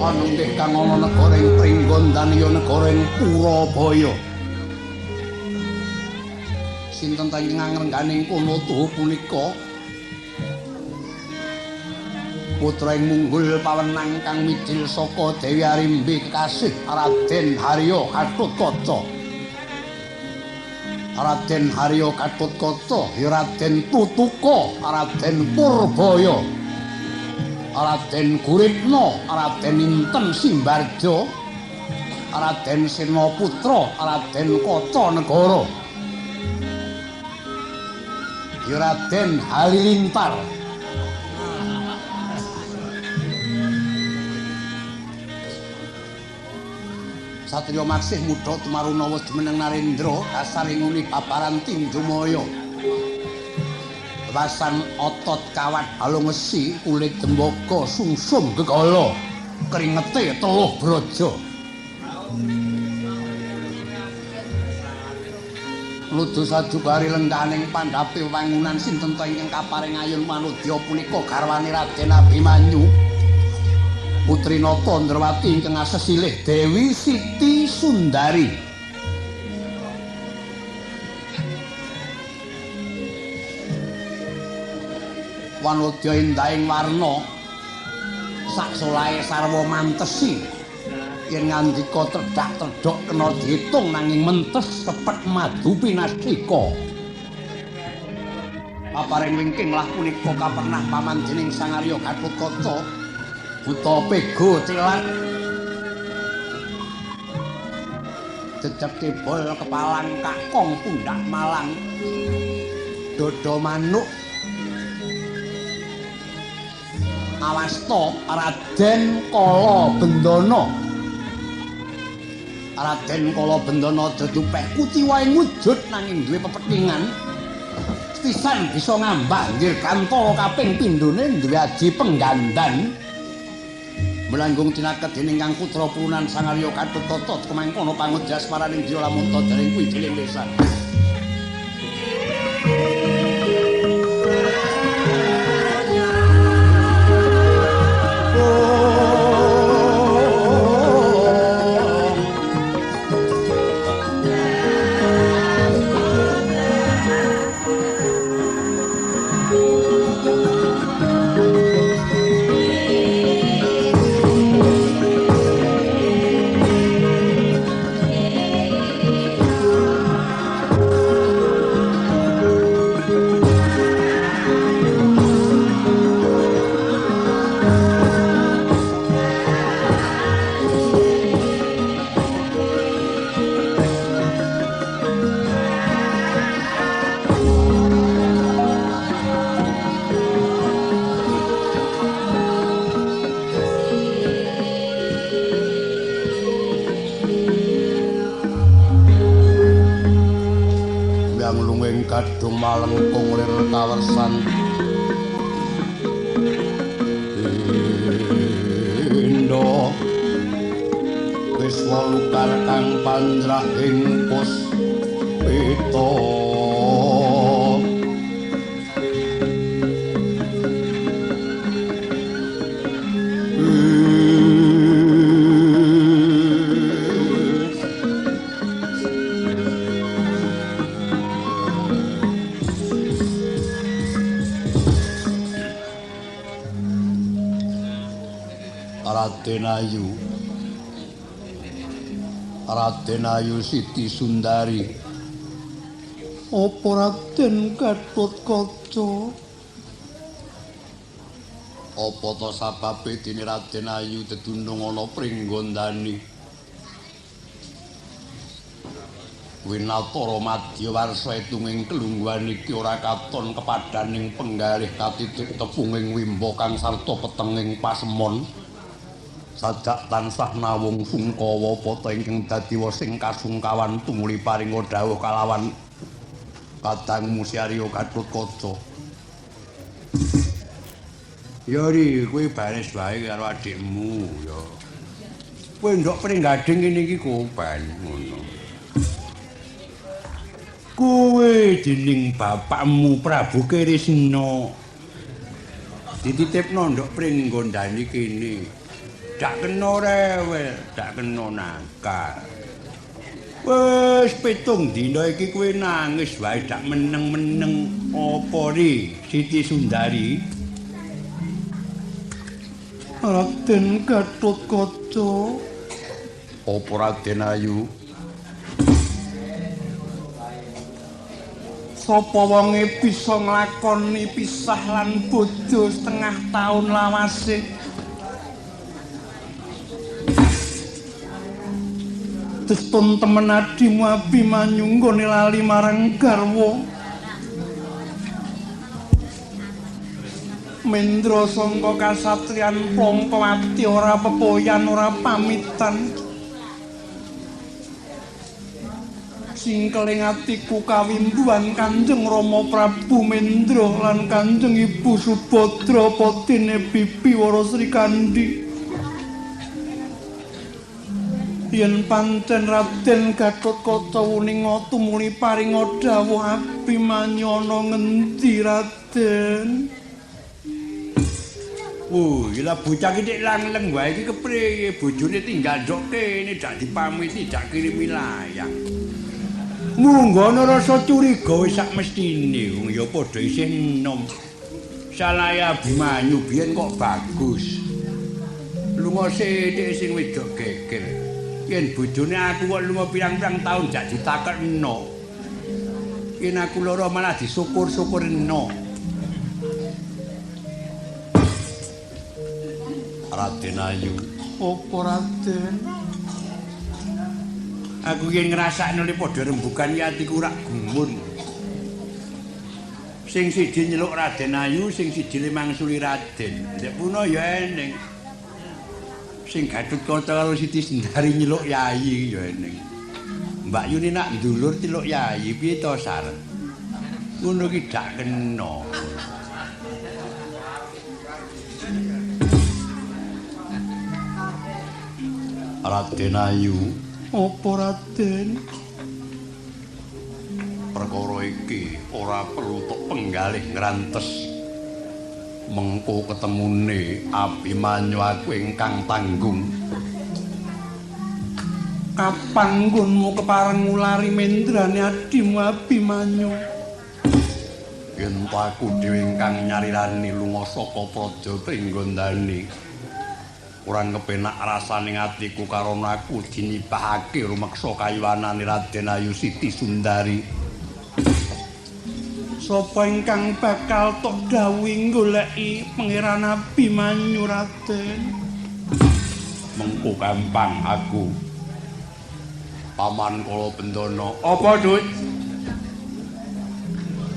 Panenggih kang ana negara ing Pringgondani ya negara ing Purabaya. Sinten ta ingkang ngrengganing kono tuhu punika? Putra ing Munggul pawenang kang mijil saka Dewi Arimbi kekasih Raden Harya Gatotkaca. Raden Harya Gatotkaca ya Raden Tutuka, Raden Purbaya, Raden Guritna, Raden Inten Simbarja, Raden Senaputra, Raden Kacanegara, ya Raden Halilintar. Satriya maksih mudha tumarunawa jumeneng Narendra kasaring nguni babaran Tinjumaya. Wasan otot kawat balung wesi, kulit tembaga sungsum gegala, kringete teluh braja. Nuju sajubari lengganing pandhape wangunan sinten ta ingkang kaparing ayun manudya punika garwane Raden Abimanyu. Putri Nata Ndrawati ingkang asesilih Dewi Siti Sundari. Wanodya endahing warna saksolahe sarwa mantesi, yen ngandika tredhak-tredhok kena diitung nanging mentes sepet madu pinastika. Paparing wingking lah punika kapernah paman dening Sang Arya Gatotkaca buta pego celak jejeg cebol kepalang kakong pundak malang dodo manuk awasta Raden Kala Bendana. Raden Kala Bendana dedupeh kuciwa ing wujud nanging duwe pepethingan pisan bisa ngambah dirgantara kaping pindhone duwe aji penggandan. Melanggung tinaket dening kang putra purunan Sang Arya Gatotkaca kemangkono pangujas paraning dya lamun ta jaring kuwi dilimpisan. Kadung malengkung lir kawersan Indo wis walukar kang panjrahing puspita. Raden Ayu, Raden Ayu Siti Sundari. Apa Raden Gatotkaca? Apa ta sababe dene Raden Ayu dedundung ana Pringgondani? Winatara madya warsa etunging kelungguhan iki ora katon kepadaning penggalih katitik tepunging wimba kang sarta petenging pasemon. Sajak tansah nawung sungkawa pata ingkang dadi wosing kasungkawan tumuli paringa dawuh kalawan kadang Musi Arya Gatotkaca. Ya ri, kowe bares wae karo adikmu ya. Kowe ndok pringgading kene iki kopen ngono. Kowe dening bapakmu Prabu Kirisna dititipno ndok pringgondani kene. Dak kena rewel, dak kena nakal. Wis 7 dina iki kowe nangis wae dak meneng-meneng apa ri Siti Sundari? Raden Gatotkaca. Apa Raden Ayu? Sapa wonge bisa nglakoni pisah lan bojo setengah taun lawase? Destun temen adimu Abimanyu nggone lali marang garwa. Mendra sangka kasatriyan Plongkowati ora pepoyan ora pamitan. Singkeling atiku kawimbuhan Kanjeng Rama Prabu Mendra lan Kanjeng Ibu Subadra potine Bibi Wara Srikandhi. Yen pancen Raden Gatotkaca wuninga tumuli paringa dawuh Abimanyu ana ngendi Raden? Wuh, lha bocah iki langleng wae iki kepriye bojone tinggal ndok kene dak dipamiti dak kirimi layang. Munggono rasa curiga wis sak mestine wong ya padha isih enom. Salahe Abimanyu biyen kok bagus. Lunga sithik sing wedok geger. Yen bojone aku kok lunga pirang-pirang taun jak ditakekno. Yen aku lara malah disyukur-syukurno. Raden Ayu. Apa Raden? Aku yen ngrasakno le padha rembugan ya atiku rak gumun. Sing siji nyeluk Raden Ayu, sing siji le mangsuli Raden. Ndek puno ya eneng. Sing Gatotkaca karo Siti Sendari nyeluk Yayi ya eneng. Mbak Yuni nak ndulur celuk Yayi piye to Sar? Ngono ki dak kena. Raden Ayu. Apa Raden? Perkara iki ora perlu tok penggalih ngrantes. Mengko ketemune Abimanyu aku ingkang tanggung. Kapan nggonmu kepareng ngulari mendrane adimu Abimanyu? Yen aku dhewe ingkang nyarirani lunga saka Praja Pringgondani, kurang kepenak rasane atiku karana aku dinibahake rumeksa kayuwanane Raden Ayu Siti Sundari. Sapa ingkang bakal tok dawuhi goleki Pangeran Abimanyu Raden? Mengko gampang aku. Paman kula bendana. Apa, Dut?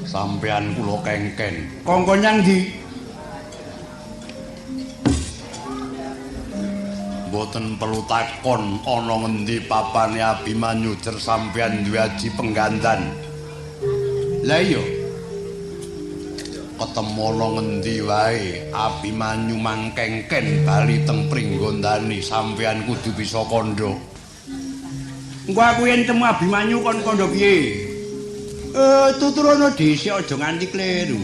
Sampeyan kula kengken. Kongkon nyang ndi? Mboten perlu takon ana ngendi papane Abimanyu jer sampeyan duwe aji penggandan. Lah iya. Ketemu ana ngendi wae Abimanyu mangkengken bali teng Pringgondani sampeyan kudu bisa kandha. Engko aku yen temu Abimanyu kon kandha piye? Tuturana dhisik aja nganti kleru.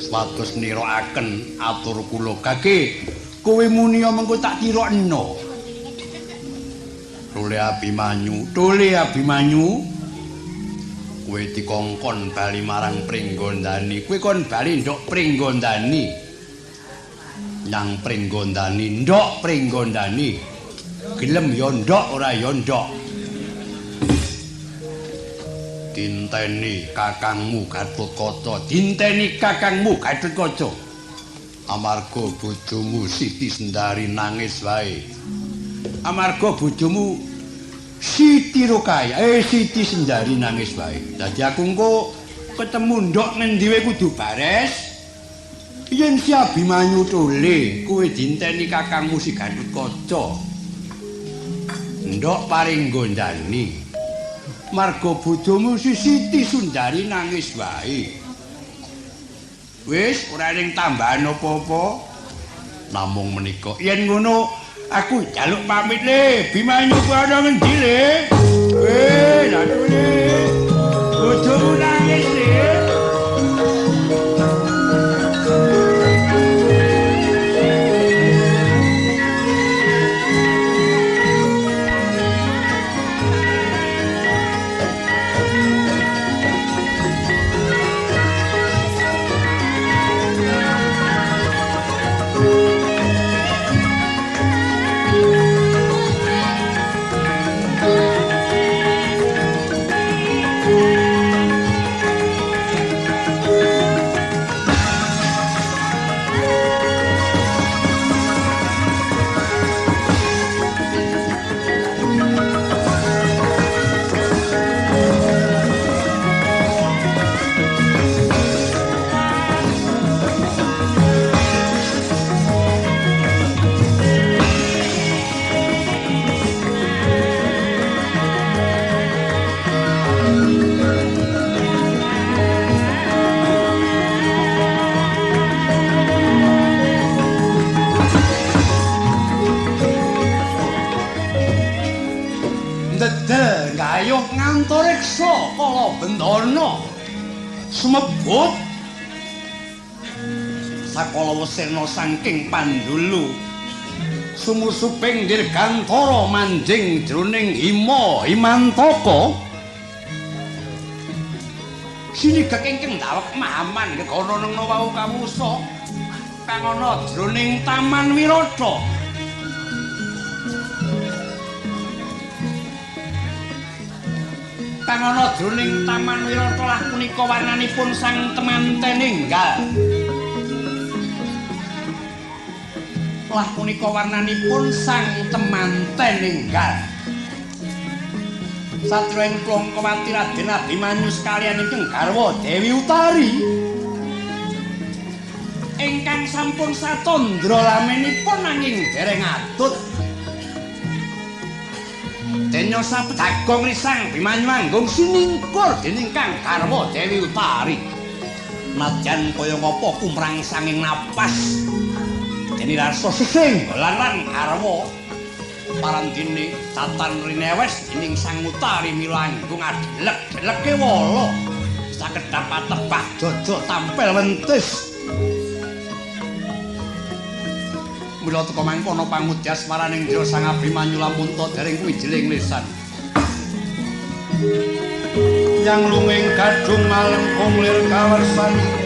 Supados nirokaken atur kula kake. Kowe muni mengko tak tirokno. Tole Abimanyu, tole Abimanyu. Kowe dikongkon bali marang Pringgondani. Kowe kon bali ndok Pringgondani. Nyang Pringgondani, ndok Pringgondani. Gelem ya ndok, ora ya ndok. Dinteni kakangmu Gatotkaca, dinteni kakangmu Gatotkaca. Amarga bojomu Siti Sendari nangis wae. Amarga bojomu Siti Rukaya, Siti Sendari nangis wae. Dadi aku engko ketemu ndok ngendi wae kudu bares. Yen si Abimanyu tole, kowe dinteni kakangmu si Gatotkaca. Ndok Paringgondani. Marga bojomu si Siti Sundari nangis wae. Wis ora ning tambahan apa-apa. Namung menika yen ngono aku njaluk pamit le. Bimanyu ku ana ngendi le? Weh, lha le. Bojomu nangis le. antariksa kala bendana sumebut sakala wesirna saking pandulu sumusuping dirgantara manjing jroning hima himantaka sinigek ingkang ndawek mahaman gegana nengna wau kawusa kang ana jroning Taman Wirata. Kang ana jroning Taman Wirata lah punika warnanipun sang temanten enggal. Lah punika warnanipun sang temanten enggal. Satria ing Plongkowati Raden Abimanyu sekalian ingkang garwa Dewi Utari ingkang sampun satandra lamenipun nanging dereng adut. Denya sapedagong risang Abimanyu anggung siningkur dening kang garwa Dewi Utari. Nadyan kaya ngapa kumrang sanging napas dene rasa sesing lan garwa parandene tatan rinewes dening Sang Utari mila anggung adelek-deleke wala sakedhap patebah jojo tampil wentis. Mila teka mangkono pangudyas maraning jero Sang Abimanyu lamun ta dereng kuwijiling lisan. Yang lunging gadhung malengkung lir kawersan